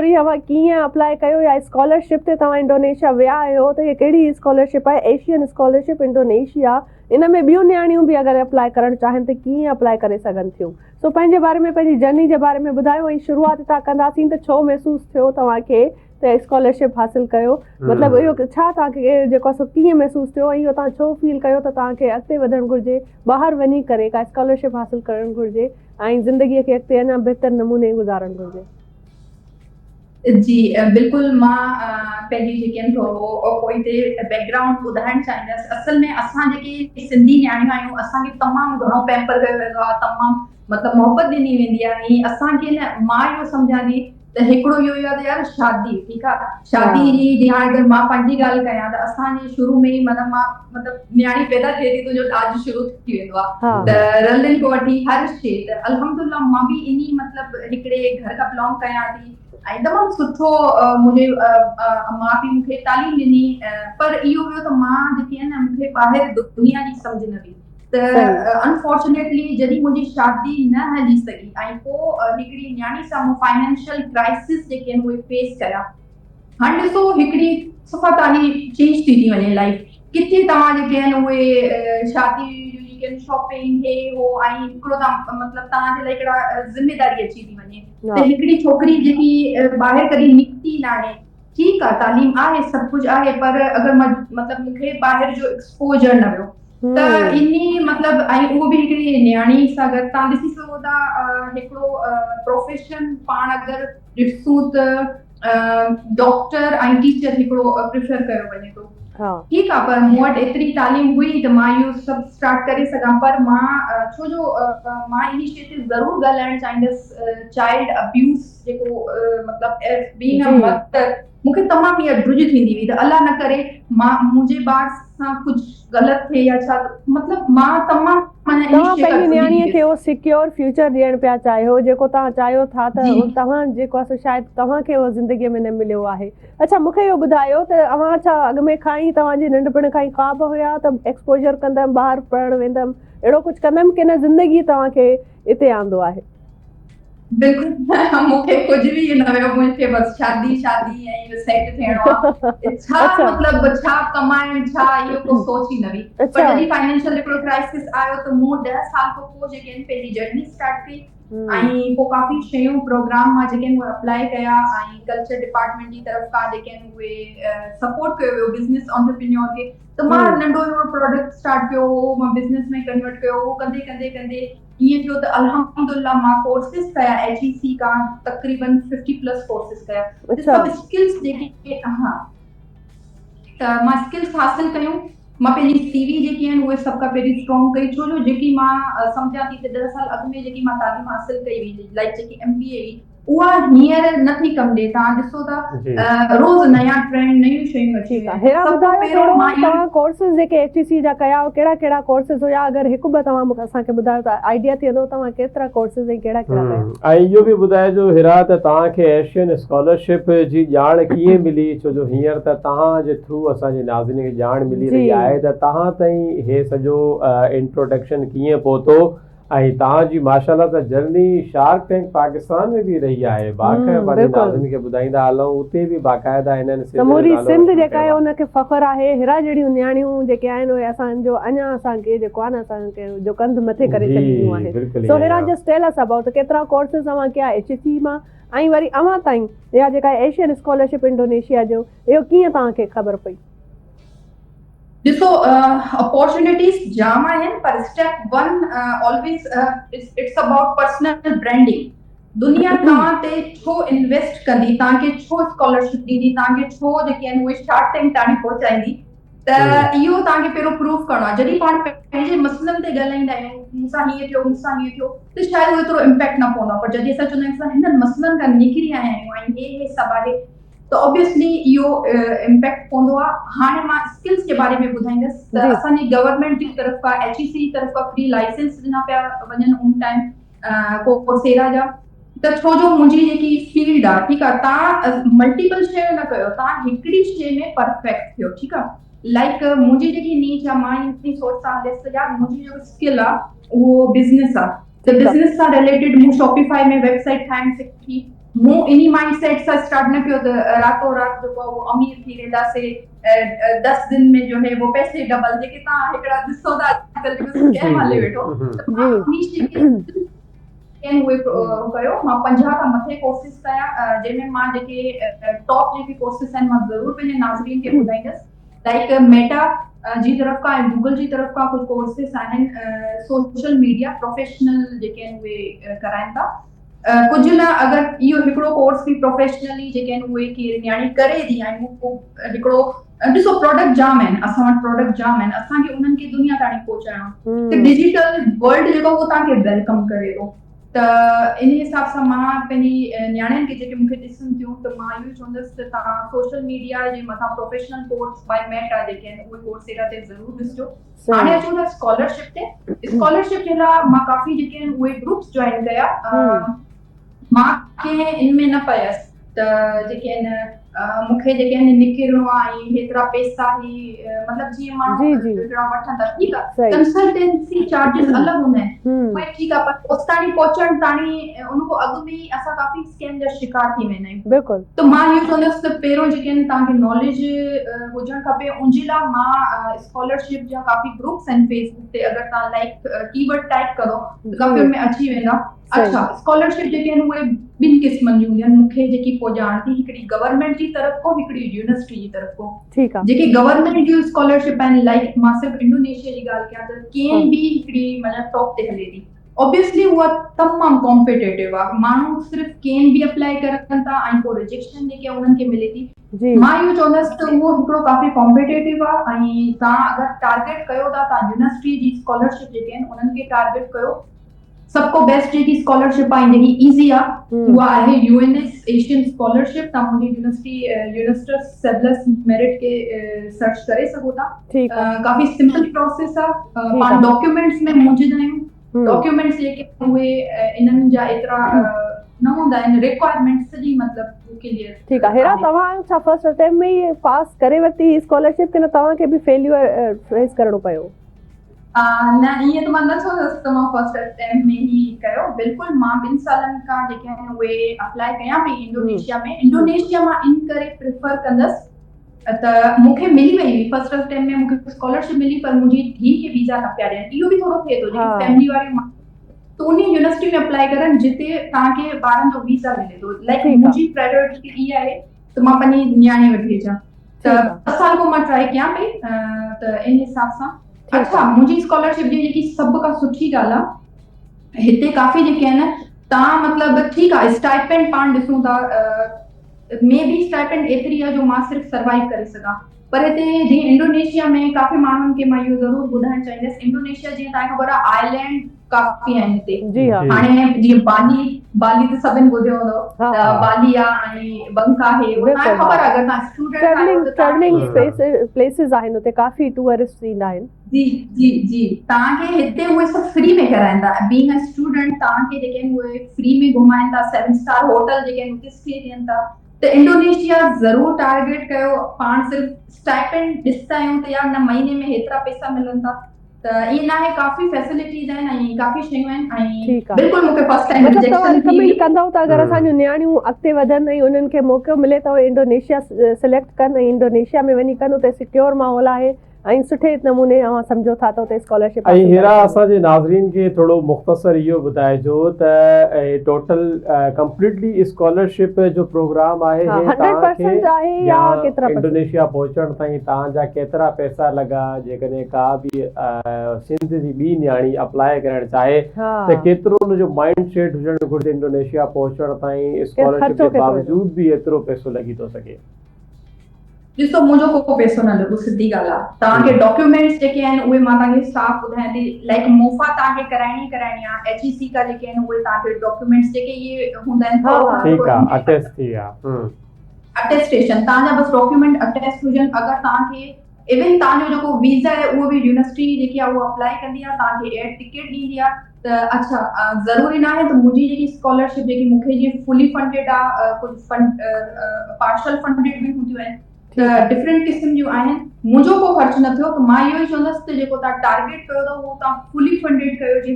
وري اوهان ڪيئن اپلاء ڪيو يا اسڪالرشپ تي توهان انڊونيشيا ويا آهيو ته هي ڪهڙي اسڪالرشپ آهي ايشين اسڪالرشپ انڊونيشيا ان ۾ ٻيون نياڻيون به اگر اپلاء ڪرڻ چاهين ته ڪيئن اپلاء ڪري سگهن ٿيون سو پنهنجي باري ۾ پنهنجي جرني جي باري ۾ ٻڌايو ۽ شروعات هتان ڪنداسين ته ڇو محسوس ٿيو توهان کي ته اسڪالرشپ حاصل ڪيو مطلب اهو ڇا توهان کي جيڪو آهي سو ڪيئن محسوس ٿيو ۽ اهو توهان ڇو فيل ڪيو ته توهان کي اڳتي وڌڻ گهرجي ٻاهر وڃي ڪري ڪا اسڪالرشپ حاصل ڪرڻ گهرجي ۽ زندگي کي اڳتي اڃا بهتر نموني گذارڻ گهرجي. جي بلڪل مان پنهنجي جيڪي آهن ٿورو پوئتي بيڪ گرائونڊ ٻڌائڻ چاهيندس اصل ۾ اسان جيڪي سنڌي نياڻيون آهيون اسان کي تمام گهڻو پيمپر ڪيو ويندو آهي تمام مطلب محبت ڏني ويندي آهي ۽ اسان کي نه مان اهو سمجهان ٿي ته هڪڙو اهو ئي آهي ته يار شادي ٺيڪ آهي شادي جي جي هاڻي اگر مان پنهنجي ڳالهه ڪيان ته اسان جي شروع ۾ ئي مطلب مان مطلب نياڻي پيدا ٿئي ٿي تنهنجو ڏاج شروع ٿي ويندو آهي ته رلن کان وٺي هر شي ته الحمدلله مان به انهي مطلب هڪڙي گهر کان بلانگ ڪيان ٿي ۽ تمام سٺو منهنجي ماء پيء مون کي تعليم ڏني پر اهو هيو ته مان جيڪي آهي نه مون کي ٻاهر دنيا جي سمجهه نه هئي ته انفارچونيٽلي جڏهن منهنجي شادي نه هلي سگهي ۽ پوء هڪڙي نياڻي سان مون فائنانشل ڪرائسس جيڪي آهن اهي فيس ڪيا هاڻي ڏسو هڪڙي صفا توهان جي چينج ٿي ٿي وڃي لائف ڪٿي توهان جيڪي آهن اهي شادي جون جيڪي آهن شاپنگ هي هو ۽ هڪڙو توهان مطلب توهان جي لاء هڪڙا ذميداري اچي ٿي وڃي ته هڪڙي ڇوڪري جيڪي ٻاهر ڪڏهن نڪتي ناهي ٺيڪ آهي تعليم آهي سڀ ڪجهه آهي پر اگر مطلب مون کي ٻاهر جو ايڪسپوجر نه ويو ته انهي مطلب ۽ اهو به هڪڙي نياڻي سان گڏ توهان ڏسي سگهو ٿا هڪڙو پروفيشن پاڻ اگر ڏسون ته ڊاڪٽر ۽ ٽيچر هڪڙو پريفر ڪيو وڃي ٿو ٺيڪ آ پر مون وٽ ايتري تعليم هئي ته مان اهو سڀ اسٽارٽ ڪري سگهان پر مان ڇو جو مان انهي شي تي ضرور ڳالهائڻ چاهيندس چائلڊ ابيوز جيڪو مطلب ايز بينگ ا مدر مون کي تمام اها ڊڄ ٿيندي هئي ته الله نه ڪري مان منهنجي ٻار سان ڪجهه غلط ٿئي يا ڇا مطلب مان تمام معنيٰ توهان پنهنجي نياڻيء کي اهو سيڪيور فيوچر ڏيڻ پيا چاهيو جيڪو توهان چاهيو ٿا ته توهان جيڪو آهي سو شايد توهان کي اهو زندگيء ۾ نه مليو آهي. اڇا مون کي اهو ٻڌايو ته اوهان ڇا اڳ ۾ کان ئي توهان جي ننڍپڻ کان ئي خواب هيا ته ايڪسپوجر ڪندم ٻاهر پڙهڻ ويندم اهڙو ڪجهه ڪندم ڪي نه زندگي توهان کي اتي آندو آهي. بلڪل مون کي ڪجهه به نه هيو مون کي بس شادي شادي ۽ سيٽ ٿيڻو آ ڇا مطلب ڇا ڪمائڻ ڇا اهو ڪو سوچ ئي نه هئي پر جڏهن فائنينشل هڪڙو ڪرائسس آيو ته مون 10 سال کان پوء جيڪي آهن پنهنجي جرني اسٽارٽ ڪئي ۽ پوء ڪافي شيون پروگرام مان جيڪي آهن اهي اپلائي ڪيا ۽ ڪلچر ڊپارٽمينٽ جي طرف کان جيڪي آهن اهي سپورٽ ڪيو ويو بزنس انٽرپرينيور کي ته مان ننڍو هڪڙو پروڊڪٽ اسٽارٽ ڪيو هو مان بزنس ۾ ڪنورٽ ڪيو اهو ڪندي ڪندي ڪندي ائين ٿيو ته الحمدلله مان ڪورسز ڪيا ايڇ اي سي کان تقريبن ففٽي پلس ڪورسز ڪيا ته سڀ اسڪلز جيڪي ها ته مان اسڪلز حاصل ڪيون مان پنهنجي سي وي جيڪي آهن اهي سڀ کان پهرين اسٽرانگ ڪئي ڇو جو جيڪي مان سمجهان ٿي ته ڏهه سال اڳ ۾ جيڪي مان تعليم حاصل ڪئي هئي لائڪ جيڪي ايم بي اي هئي اها هينئر نه ٿي ڪم ڏي توهان ڏسو ته روز نيا ٽرينڊ نيون شيون اچي ويون آهن هيرا ٻڌايو ٿورو توهان ڪورسز جيڪي ايڇ اي سي جا ڪيا ڪهڙا ڪهڙا ڪورسز هيا اگر هڪ ٻه توهان اسان کي ٻڌايو ته آئيڊيا ٿي ويندو توهان ڪيترا ڪورسز ۽ ڪهڙا ڪهڙا ڪيا. ۽ اهو به ٻڌائجو هيرا ته توهان کي ايشين اسڪالرشپ جي ڄاڻ ڪيئن ملي ڇو جو هينئر ته توهان جي ٿرو اسان جي ناظرين کي ڄاڻ ملي رهي آهي ته توهان تائين هي سڄو انٽروڊڪشن ڪيئن پهتو ۽ توهان جي ماشاءالله سان جرني شارڪ ٽينڪ پاڪستان ۾ به رهي آهي باقاعده پنهنجي ناظرين کي ٻڌائيندا هلون اتي به باقاعده هنن سنڌ جو سموري نالو سنڌ روشن جيڪا ڪيو آهي آهي. ان کي فخر آهي هيرا جهڙيون نياڻيون جيڪي آهن اهي اسان جو اڃا اسان کي جيڪو آهي نه اسان کي جو ڪنڌ مٿي ڪري جي ڇڏينديون آهن بلڪل سو ائين هيرا آهي. جسٽ ٽيل اس ابائوٽ ڪيترا ڪورسز اوهان ڪيا ايڇ اي سي مان ۽ وري اوهان تائين اها جيڪا ايشين اسڪالرشپ انڊونيشيا جو اهو ڪيئن توهان کي خبر پئي. ڏسو اپورچونيٽيز جام آهن پر step one always it's about personal branding دنيا توهان تي ڇو انويسٽ ڪندي توهان کي ڇو اسڪالرشپ ڏيندي توهان کي ڇو جيڪي آهن اهي شارڪ ٽينڪ تاڻي پهچائيندي ته اهو توهان کي پهريون پروف ڪرڻو آهي جڏهن پاڻ پنهنجي مسئلن تي ڳالهائيندا آهيون مون سان هيئن ٿيو مون سان هيئن ٿيو ته شايد اهو ايترو امپيڪٽ نه پوندو آهي پر جڏهن اسان چوندا آهيون اسان هنن مسئلن کان نڪري آيا آهيون ۽ هي هي سڀ آهي ته اوبويسلي اهو امپيڪٽ پوندو آهي هاڻي مان اسڪلز جي باري ۾ ٻڌائيندس ته اسان جي گورنمينٽ جي طرف کان ايڇ اي سي جي طرف کان فري لائسنس ڏنا پيا وڃن ان ٽائيم ڪورسيرا جا ته ڇو جو منهنجي جيڪي فيلڊ آهي ٺيڪ آهي تان ملٽيپل شيء نه ڪيو تان هڪڙي شيء ۾ پرفيڪٽ ٿيو ٺيڪ آهي لائڪ منهنجي جيڪي نيچ آهي مان ان سوچ سان هليس ته يار منهنجي جيڪو اسڪل آهي اهو بزنس آهي ته بزنس سان رليٽيڊ مون شاپيفائي ۾ ويب سائيٽ ٺاهڻ سکي. مون انهي مائنڊ سيٽ سان اسٽارٽ نه ڪيو ته راتو رات جيڪو آهي اهو امير ٿي وينداسي دس دن ۾ جو هي وو پئسي ڊبل جيڪي توهان هڪڙا ڏسو ٿا اڄڪلهه جيڪو اسڪيم هلي ويٺو ته مان انهي شي کي ڪين اهي ڪيو مان 50 کان مٿي ڪورسز ڪيا جنهن ۾ مان جيڪي ٽاپ جيڪي ڪورسز آهن مان ضرور پنهنجي ناظرين کي ٻڌائيندس لائڪ ميٽا جي طرف کان ۽ گوگل جي طرف کان ڪجهه ڪورسز آهن سوشل ميڊيا پروفيشنل جيڪي آهن اهي ڪرائن ٿا ڪجهه نه اگر اهو هڪڙو ڪورس به پروفيشنلي جيڪي آهن اهي ڪير نياڻي ڪري ٿي ۽ هو هڪڙو ڏسو پروڊڪٽ جام آهن اسان وٽ پروڊڪٽ جام آهن اسان کي انهن کي دنيا تاڻي پهچائڻو ته ڊجيٽل ورلڊ جيڪو اهو توهان کي welcome ڪري ٿو ته ان حساب سان مان پنهنجي نياڻين کي جيڪي مونکي ڏسن ٿيون ته مان اهو چوندس ته توهان سوشل ميڊيا جي مٿان پروفيشنل ڪورس باء ميٽا جيڪي آهن اهي ڪورسيرا تي ضرور ڏسجو هاڻي اچون ٿا اسڪالرشپ تي اسڪالرشپ جي لاء مان ڪافي جيڪي آهن اهي گروپس جوائن ڪيا مان ڪنهن ان ۾ نه پيس ته جيڪي آهن مون کي جيڪي آهن نڪرڻو آهي ۽ هيترا پيسا هي مطلب جيئن ماڻهو هڪڙا وٺن ٿا ٺيڪ آهي ڪنسلٽنسي چارجز الڳ هوندا آهن اهي ٺيڪ آهي پر اوستاڻي پهچڻ تاڻي ان کان اڳ ۾ ئي اسان ڪافي اسڪيم جا شڪار ٿي ويندا آهيون بلڪل ته مان اهو چوندس ته پهريون جيڪي آهن توهان کي ناليج هجڻ کپي ان جي لاء مان اسڪالرشپ جا ڪافي گروپس آهن فيس بڪ تي اگر توهان لائڪ ڪي ورڊ ٽائپ ڪرو ته ڪافي ان ۾ اچي ويندا اڇا اسڪالرشپ جيڪي آهن اهي ٻن قسمن جون هونديون آهن مون کي جيڪي پوء ڄاڻ ٿي هڪڙي گورنمينٽ جي طرف کان هڪڙي يونيورسٽي جي طرف کان ٺيڪ آهي جيڪي گورنمينٽ جون اسڪالرشپ آهن لائڪ مان صرف انڊونيشيا جي ڳالهه ڪيان ته ڪي اين بي هڪڙي معنيٰ ٽاپ تي هلي ٿي اوبويسلي اها تمام ڪامپيٽيٽو آهي ماڻهو صرف ڪي اين بي اپلائي ڪرن ٿا ۽ پوء ريجيڪشن جيڪي انهن کي ملي ٿي مان اهو چوندس ته اهو هڪڙو ڪافي ڪامپيٽيٽو آهي ۽ توهان اگر ٽارگيٽ ڪيو ٿا توهان يونيورسٽي جي اسڪالرشپ جيڪي آهن انهن کي ٽارگيٽ ڪيو سڀ کان بيسٽ جيڪي اسڪالرشپ آهي جيڪي ايزي آهي اها آهي U N S Asian scholarship توهان منهنجي يونيورسٽي يونيسٽس سيبلس ميرٽ کي سرچ ڪري سگهو ٿا ڪافي سمپل پروسيس آ پاڻ ڊاڪيومينٽس ۾ موجود آهيون ڊاڪيومينٽس جيڪي اهي انهن جا ايترا نه هوندا آهن ريڪوائرمينٽ سڄي مطلب ڪليئر ٺيڪ آ هيرا توهان ڇا فرسٽ اٽيمپٽ ۾ ئي پاس ڪري ورتي هي اسڪالرشپ ڪي نه توهان کي به فيليور فيس ڪرڻو پيو؟ نه ائين ته مان نه چوندس ته مان فرسٽ اٽيمپٽ ۾ ئي ڪيو بلڪل مان ٻن سالن کان جيڪي آهن اهي اپلائي ڪيان پئي انڊونيشيا ۾ انڊونيشيا مان ان ڪري پريفر ڪندس ته مون کي ملي وئي هئي فرسٽ اٽيمپٽ ۾ مون کي اسڪالرشپ ملي پر منهنجي ڌيء کي ويزا نه پيا ڏين اهو به ٿورو ٿئي ٿو جيڪي فيملي واري ته انهي يونيورسٽي ۾ اپلائي ڪرن جتي توهان کي ٻارن جو ويزا ملي ٿو لائڪ منهنجي پرائرٽي اها آهي ته مان پنهنجي نياڻي وٺي اچان ته ٻه سال کان مان ٽرائي ڪيان پئي ته ان حساب سان اڇا منهنجي اسڪالرشپ جي جيڪي سڀ کان سٺي ڳالهه آهي هتي ڪافي جيڪي آهن تان مطلب ٺيڪ آهي اسٽائپينڊ پاڻ ڏسون ٿا مي بي اسٽائپينڊ ايتري آهي جو مان صرف سروائيو ڪري سگهان پر هتي جيئن انڊونيشيا ۾ ڪافي ماڻهن کي مان اهو ضرور ٻڌائڻ چاهيندس انڊونيشيا جيئن توهان کي خبر آهي آئلينڊ ڪافي آهن هتي جي ها هاڻي جيئن بالي بالي ته سڀن ٻڌيو هوندو ته بالي آهي ۽ بنڪا آهي اهو توهان کي خبر آهي اگر توهان اسٽوڊنٽ آهيو ته ٽريولنگ اسپيس پليسز آهن اتي ڪافي ٽوئرسٽ ايندا آهن. جي جي جي توهان کي هتي اهي سڀ فري ۾ ڪرائين ٿا بينگ ا اسٽوڊنٽ توهان کي جيڪي آهن اهي فري ۾ گهمائين ٿا سيون اسٽار هوٽل جيڪي آهن اتي اسٽي ڏين ٿا ته انڊونيشيا ضرور ٽارگيٽ ڪيو پاڻ صرف اسٽائپينڊ ڏسندا آهيون ته يار نه مهيني ۾ هيترا پئسا ملن ٿا ته ائين ناهي ڪافي فيسلٽيز آهن ۽ ڪافي شيون آهن ۽ بلڪل مونکي فرسٽ ٽائيم مطلب توهان ريڪمينڊ ڪندؤ ته اگر اسان جون نياڻيون اڳتي وڌن ۽ انهن کي موقعو ملي ته اهي انڊونيشيا سليڪٽ ڪن ۽ انڊونيشيا ۾ وڃي ڪن اتي سڪيور ماحول آهي ۽ سٺي نموني اوهان سمجهو ٿا ته اتي اسڪالرشپ ۽ حاصل ڪري هيرا سگهو. اسان جي ناظرين کي ٿورو مختصر اهو ٻڌائجو ته هي ٽوٽل ڪمپليٽلي اسڪالرشپ جو پروگرام آهي ها هي هنڊريڊ توهان کي پرسنٽ آهي يا يا ڪيترا پرسنٽ؟ انڊونيشيا پهچڻ تائين توهان جا ڪيترا پئسا لڳا جيڪڏهن ڪا به سنڌ جي ٻي نياڻي اپلائي ڪرڻ چاهي ها ته ڪيترو ان جو مائنڊ سيٽ هجڻ گهرجي انڊونيشيا پهچڻ تائين اسڪالرشپ خرچو جي ڪيترو ايندو؟ باوجود به ايترو پئسو لڳي ٿو سگهي. ڏسو منهنجو ڪو پئسو نه لڳو سڌي ڳالهه آ توهان کي ڊاڪيومينٽس جيڪي آهن اهي مان توهان کي صاف ٻڌايان ٿي لائيڪ موفا توهان کي ڪرائڻي ئي ڪرائڻي آ ايڇ اي سي کا جيڪي آهن اهي توهان کي ڊاڪيومينٽس جيڪي اهي هوندا آهن ٿورو گهڻو ٺيڪ آ اٽيسٽ ٿي ويا. اٽيسٽيشن توهان جا بس ڊاڪيومينٽ اٽيسٽ هجن اگر توهان کي ايون توهان جو جيڪو ويزا آهي اهو به يونيورسٽي جيڪي آهي اهو اپلائي ڪندي آهي توهان کي ايئر ٽڪيٽ ڏيندي آهي ته اڇا ضروري ناهي ته منهنجي جيڪي اسڪالرشپ جيڪي مون کي جيئن فلي فنڊيڊ آ ڪجهه فنڊ پارشل فنڊيڊ به هونديون آهن ته ڊفرنٽ قسم جون آهن منهنجو ڪو خرچ نه ٿيو ته مان اهو ئي چوندس ته جيڪو توهان ٽارگيٽ ڪيو ٿا اهو توهان فلي فنڊيڊ ڪيو جيئن